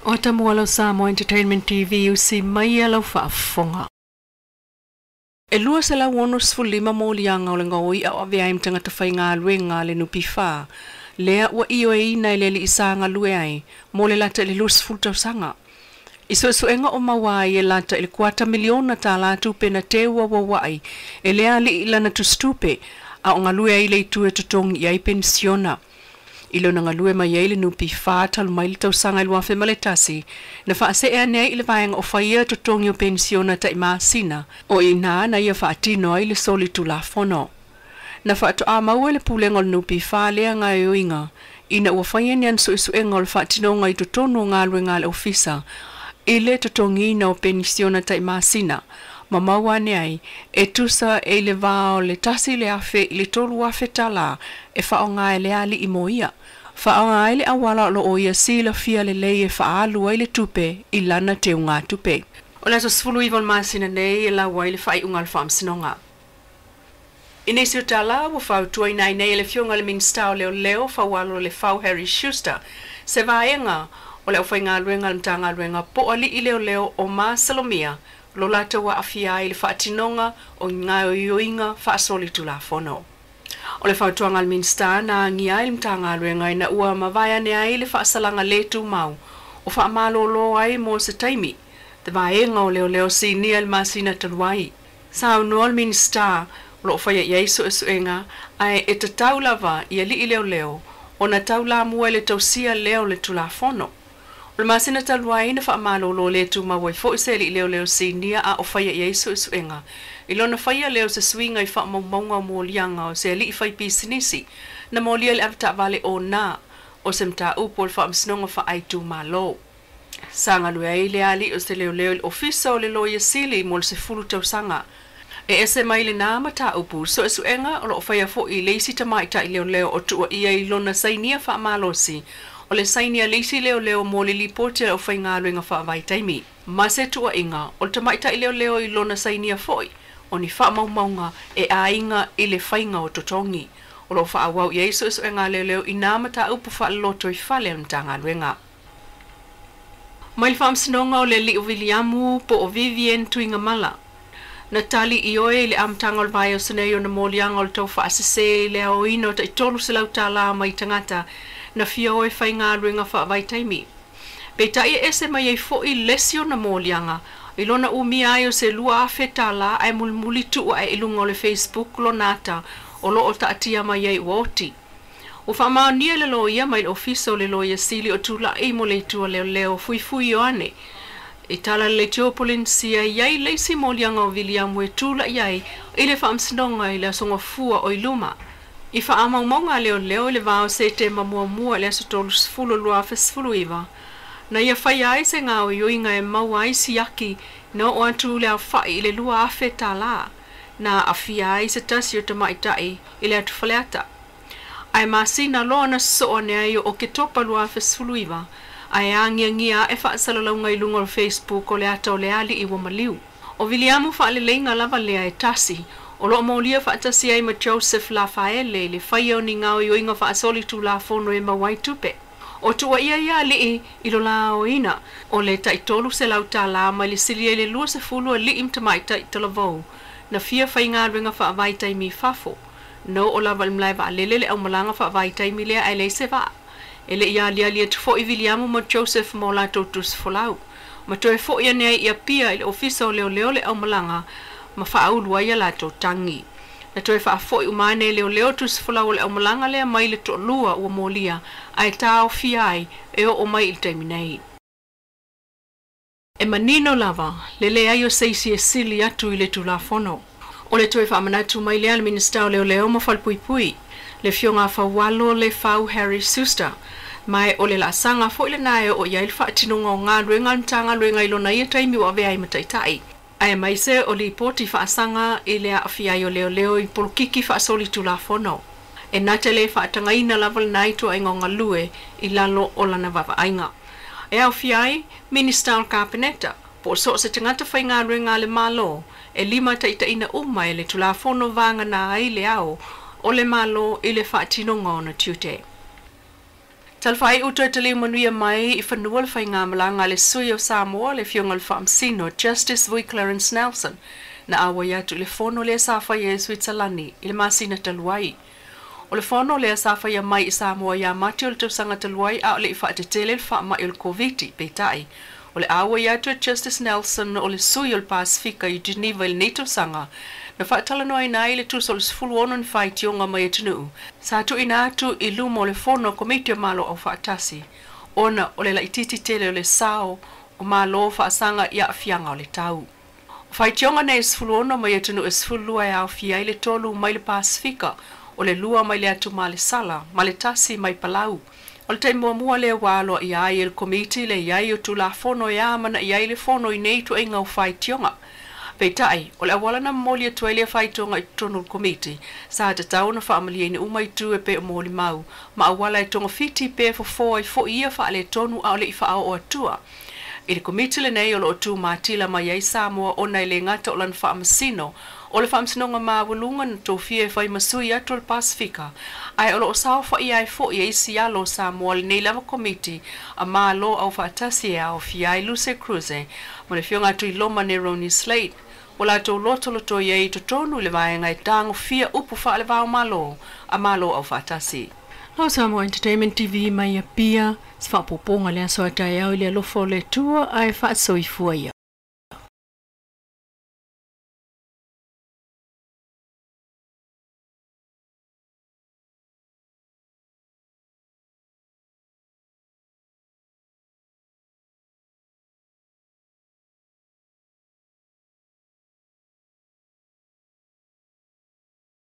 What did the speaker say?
O tamua lau Samoa Entertainment TV usi mai lau faafofoga. E 265 moliaga o le gaoi a o avea ai ma tagata faigaluega a le NPF lea ua ioeina i le alii sa galue ai mo le lata i le 20 tausaga. I suesuega o maua ai e lata i le $250 miliona tupe na teu auauai e le alii lana tusitupe a o galue ai le itu e totogi i ai penisiona. I lona galue mai ai le NPF talu mai le tausaga i 2001 na faasee ane ai i le vaega o faia totogi o penisiona taimasina o i ina na ia faatino ai le soli tulafono. Na faatoa maua e le pulega o le NPF lea gaoioiga ina ua faia ni ana suesuega o le faatinoga i totonu o galuega a le ofisa i le totogiina o penisiona taimasina ma maua ane ai e tusa e i le va o le 1,000 i le 3,000 tālā e faaaoga e le alii mo ia. Faaaoga ai le auala o loo ia silafia lelei e faaalu ai le tupe i lana teugatupe. O le aso 19 o le masina nei e lau ai le faaiuga o le faamasinoga. I nisi o tala ua fautuaina ai nei e le Afioga i le Minisita o Leoleo Faualo le Fau Harry Schuster se vaega o le aufaigaluega a le Matagaluega po o alii leoleo o masalomia lo latou aafia ai i le faatinoga o gaoioiga faasolitulafono. O le fautuaga a le Minisita na agia ai le Matagaluega ina ua mavae ane ai le faasalaga le tumau o faamalōlō ai mo se taimi te vaega o leoleo sinia i le masina talu ai. Saunoa le Minisita o loo faia i ai suesuega ae e tatau lava i alii leoleo ona taulamua i le tausia lea o le tulafono. O le masina talu ai na faamalōlō le tumau ai foi se alii leoleo sinia a o faia i ai suesuega i lona faia lea o se suiga i faamaumauga o moliaga o se alii fai pisinisi na molia le avetaavale o na o se mataupu o le faamasinoga faaitumalo. Sa galue ai le alii o se leoleo i le ofisa o le Loia Sili mo le 10 tausaga. E ese mai lenā mataupu suesuega o loo faia foi i le isi tamaitai leoleo o tuuaia i lona sainia faamalosi o le sainia le isi leoleo mo le lipoti a le aufaigaluega faavaitaimi. Ma se tuuaiga o le tamaitai leoleo i lona sainia foi o ni faamaumauga e aiga i le faiga o totogi. O loo faaauau i ai suesuega a leoleo i nā mataupu faaloloto i fale o le Matagaluega. Mai le faamasinoga o le alii o Viliamu po o Vivian Tuigamala. Na tali ioe i le amataga o le vaiaso nei ona moliaga o le tau faasese i le aoina o tai $300 tālā mai tagata na fia o e faigaluega faavaitaimi. Peitai e ese mai ai foi lesi ona moliaga i lona umia ai o se 2,000 tālā ae mulimuli tuu ae i luga o le Facebook lona ata o loo taatia mai ai ua oti. Ua faamaonia le loia mai le ofisa o le Loia Sili o Tulai mo le itu a leoleo Fuifui Ioane. I tala le Leitiopolenisia i ai le isi moliaga o Viliamu e tulai ai i le faamasinoga i le aso Gafua o i luma. I faamaumauga a leoleo i le va o Setema muamua i le aso 30 2019, na ia faia ai se gaoioiga e maua ai siaki na oo atu le aofai i le 2,000 tālā, na aafia ai se tasi o tamaitai i le atu Faleata. Ae masina loa na sosoo ane ai o Oketopa 2019, ae agiagia ae faasalalauga i luga o le Facebook o le ata o le alii ua maliu. O Viliamu faaleleiga lava lea e tasi, o loo molia faatasi ai ma Joseph Lafaele i le faia o ni gaoioiga faasolitulafono e maua ai tupe. O tuuaia ia alii i lo la aoina o le tai $300 tālā mai le silia i le 20 alii ma tamaitai talavou na fia faigaluega faavaitaimi i fafo. Na oo lava i le malae vaalele le aumalaga faavaitaimi lea ae leai se vaa. E le i aliali atu foi Viliamu ma Joseph ma o latou tusifolau. Ma toe foi ane ai i Apia i le ofisa o leoleo le aumalaga ma faaulu ai a latou tagi. Na toe faafoi uma ane e leoleo tusifolau o le aumalaga lea mai le toalua ua molia ae taofia ai e oo mai i le taimi nei. E manino lava le leai o se isi e sili atu i le Tulafono. O le toe faamanatu mai lea a le Minisita o Leoleo ma Falepuipui, le Afioga Faualo Lefau Harry Schuster, ma o le laasaga foi lenā e oo i ai le faatinoga o galuega a le Matagaluega i lona ia taimi ua avea ai ma taitai. Aemaise o lipoti faasaga i le aafia ai o leoleo i polokiki faasolitulafono. E na te le faatagaina lava lenā ituaiga o galue i lalo o lana vaavaaiga. E aofia ai Minisita o le Kapeneta, po o so o se tagata faigaluega a le Malo, e limataitaiina uma e le Tulafono vagana ai le ao o le Malo i le faatinoga o ona tiute. Talofa e ua toe taliu manuia mai i fanua le faigamalaga a le sui o Samoa le afioga i le Faamasino Justice Vui Clarence Nelson na auai atu i le fono lea sa faia i Suitsalani i le masina talu ai. O le fono lea sa faia mai i Samoa ia Mati o le tausaga talu ai a o le i faatetele le faamai o le Koviti, peitai o le auai atu e Justice Nelson o le sui o le Pasefika i Geneva i lenei tausaga na faatalanoaina ai le tusa o le 16 ni faitioga mai atunuu sa tuuina atu i luma o le fono a Komiti o Malo Aufaatasi ona o le laitiiti tele o le sao o Malo faasaga i aafiaga o le tau. O faitioga nei e 16 mai atunuu e 12 e aofia ai le 3 mai le Pasefika, o le 2 mai le atu Malesala ma le 1 mai Palau. O le taimi muamua lea ua aloaia ai e le Komiti le i ai o Tulafono e amanaia ai le fono i nei ituaiga o faitioga. Peitai, o le auala na momoli atu ai lea faitioga i totonu o le Komiti, sa tatau ona faamalieina uma itu e pei o molimau, ma auala e togafiti pe fofo ai foi ia faaletonu a o le i faaoo atua. I le Komiti lenei o loo tumatila mai ai Samoa ona e le gata o lana faamasino o le Faamasinoga Maualuga na tofia e fai ma sui atu o le Pasefika, ae o loo saofaia ai foi e isi alo o Samoa lenei lava Komiti a Malo Aufaatasi e aofia ai Luce Cruze ma le afioga Tuiloma Neroni Slate ua latou lotolotoi ai i totonu i le vaega e tagofia upu faalevao malo a Malo Aufaatasi. Lau Samoa Entertainment TV mai Apia, se faaopoopoga le aso a taeao i le alofa o le Atua ae faasoifua ia.